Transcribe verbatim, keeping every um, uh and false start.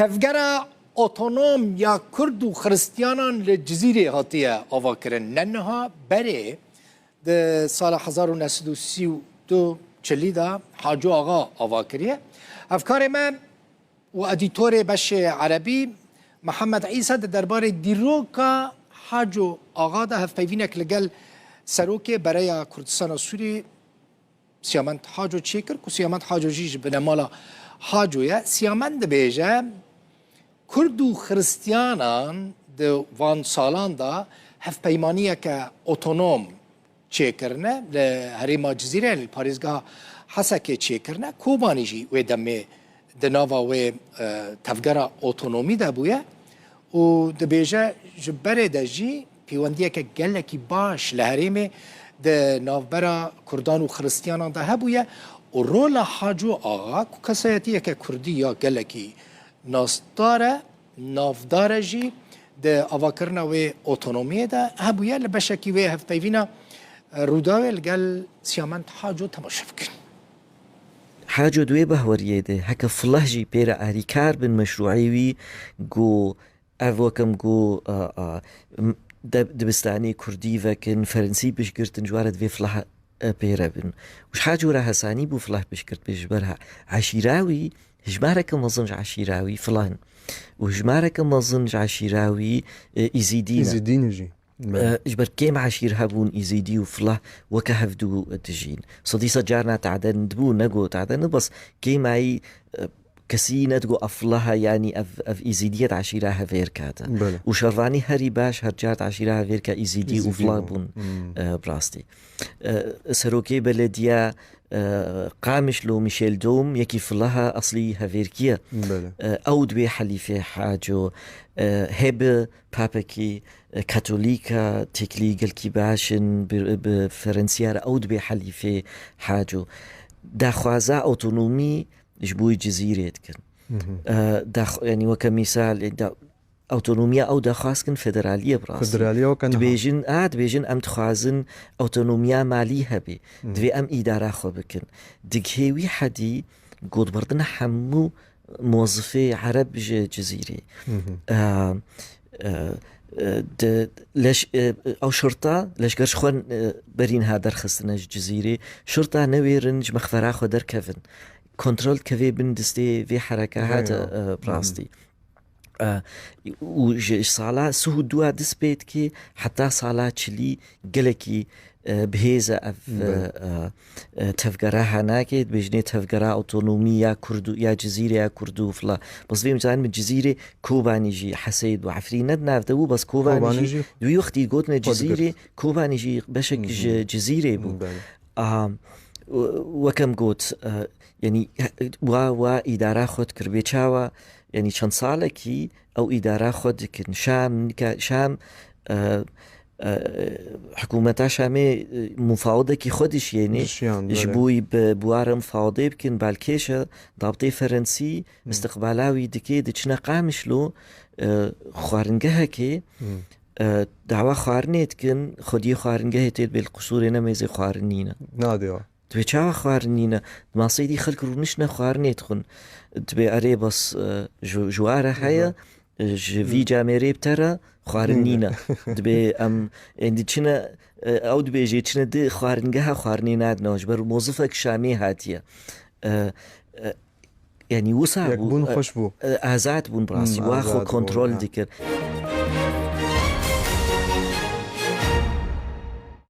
Tevgera otonom ya Kurd û Xiristiyanan li Cizîrê hatiye avakirin. Ne niha, berê di sala hezar û neh sed û sî û du çilî de Haco Axa ava kiriye. Hevkarê me û edîtorê beşê erebî Mihemed Îsa di derbarê dîroka Haco Axa de hevpeyvînek li gel Serokê Bereya Kurdistana Sûrî Siyamend Haco çêkir, ku Siyamend Haco jî ji binemala Haco ye. Siyamend dibêje, Kurd û Xiristiyanan di van salan de hevpeymaniyeke otonom çêkirine li herêma Cizîrê, li parêzgeha Hesekê çêkirine. Kobanî jî wê demê di nava wê, e, tevgera otonomî de bûye û dibêje, ji berê de jî pêwendiyeke gelekî baş li herêmê di navbera Kurdan û Xiristiyanan de hebûye û rola Haco Axa, ku kesayetiyeke Kurdî ya gelekî nasdar e, navdar e jî, di avakirina wê otonomiyê de hebûye. Li beşekî wê hevpeyvîna, e, Rûdawê li gel Siyamend Haco temaşe bikin. Haco di wê bahweriyê de heke filah jî pê re alîkar bin meşrûê wî, ku ev, wek em got, a, a, m-, de-, dibistanê kurdî vekin, ferensî piştgirtin, ji we re divê filah, e, pê re bin. Û ji her cûra hesanî bû filah piştgirt bê ji ber ha-, eşîra wî, hejmareke mezin ji eşîra wî filah in. Û hejmareke mezin ji eşîra wî, e, îzîdî ne. Îzîdî ne jî. Belê. E, ji ber kêm eşîr hebûn, îzîdî û filah weke hev dû dijîn. Sedî sed carna tade dibû, ne got tade ne, bes kêmayî, e, kesî nedigot ev filah e, yanî ev, ev îzîdiyê di eşîra hevêrka de. Belê. Û şervanî herî baş her car di eşîra hevêrka îzîdî û Îzîdî filah bûn. Bûn, hmm. E, bi rastî. E, serokê belediya, e, Qamişlo Michel Dom yekî filaha eslî hevêrkî ye. Belê. E, ew dibê helîfê Haco, e, hê bi papekî, e, katolîka têkilî gelkî baş in, bi, bi Ferensiya re ew dibê helîfê Haco. Daxwaza otonomî ji bo Cizîrê dikin. Hı hı. E, dax-, yanî weke mîsal, e, da-, otonomiya ew daxwaz kin federaliye bi rastî. Federaliye weke niha. Dibêjin, a, dibêjin em dixwazin otonomiya malî hebe. Hı. Divê em îdara xwe bikin. Digihê wî hedî gotberdina hemû mozifê ereb ji Cizîrê. Hı hı. E, e, e, di leş-, e, ew şirta leşker ji xwe, e, berî niha derxistine ji Cizîrê. Şirta newêrin ji mexfera xwe derkevin. Kontrol dikeve bin destê vê hereka. Vê hate, ya. E, bi rastî. E, û ji, ji sala sih û dû dest pê dike heta sala çilî gelekî, e, bihêz e ev, Belê. e, e, e, tevgera henakê, dibêjinê tevgera otonomî ya Kurd û ya Cizîrê ya Kurd û fila. Bes vê em zanin min Cizîrê Kobanî jî Heseyîd û Efrîn ne di nav de bû, bes Kobanî Kobanî jî jî di wî wextî gotine xwe Cizîrê, digirtî. Kobanî jî beşek Hı hı. ji Cizîrê bû. Belê. Aha, w-, wek em got, e, yanî, wa, wa îdara xwe dikir bê çawa, yanî çend salekî ew îdara xwe dikin. Şam, nika-, Şam, e, e, hikûmeta Şamê, e, mufawidekî xwe dişiyênê, Dişiyan, ji belê. bo wî bi, bi wa re mufawidê bikin, balkêş e, dabtê Ferensî, Hı. istiqbala wî dike, diçine Qamişlo, e, xwaringehekê, Hı. e, dawa xwarinê dikin, xwediyê xwaringehê tê dibê li qusûrê ne mêzê xwarin nîne. Nadê wa. Divê çawa xwarin nîne? Di maseyî dî xelk rûniştine xwarinê dixwin. Dibê erê bes, e, ji, ji wa re heye, Hı. e, ji vî Hı. camêrê bi te re xwarin Nîne. nîne. Dibê em, êndî çine, e, ew dibêjê çine di xwaringeha xwarinê nadine, ji ber mozifek Şamê hatiye. E, e, yanî wisa bû, Yekbûn e, xweş bû. e, azad bûn bi rastî. Hmm, Wa xwe azad bûn, kontrol ha. dikir.